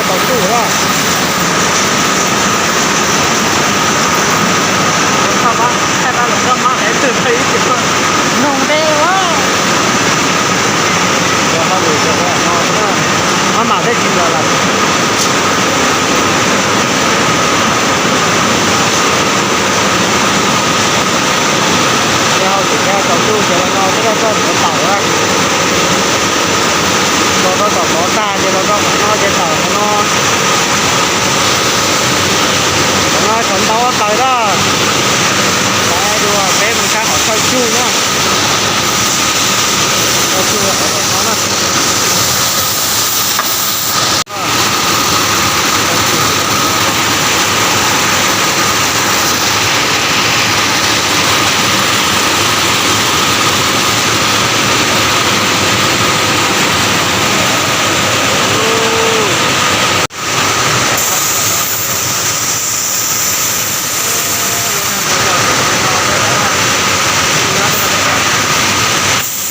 Tau tuaj a. Thaij pab lawv noj mab es twg peb ib tsis tuaj noog dej ua. Mab mam peb tsis los lawm. Ces hauj lwm tau tuaj ces los no twb rau txoj ntawd tawm a. Los rau tom tod tag ces los rau qhov no ces tawm qhov no. Qhov no tshuav ntau ob tawg na.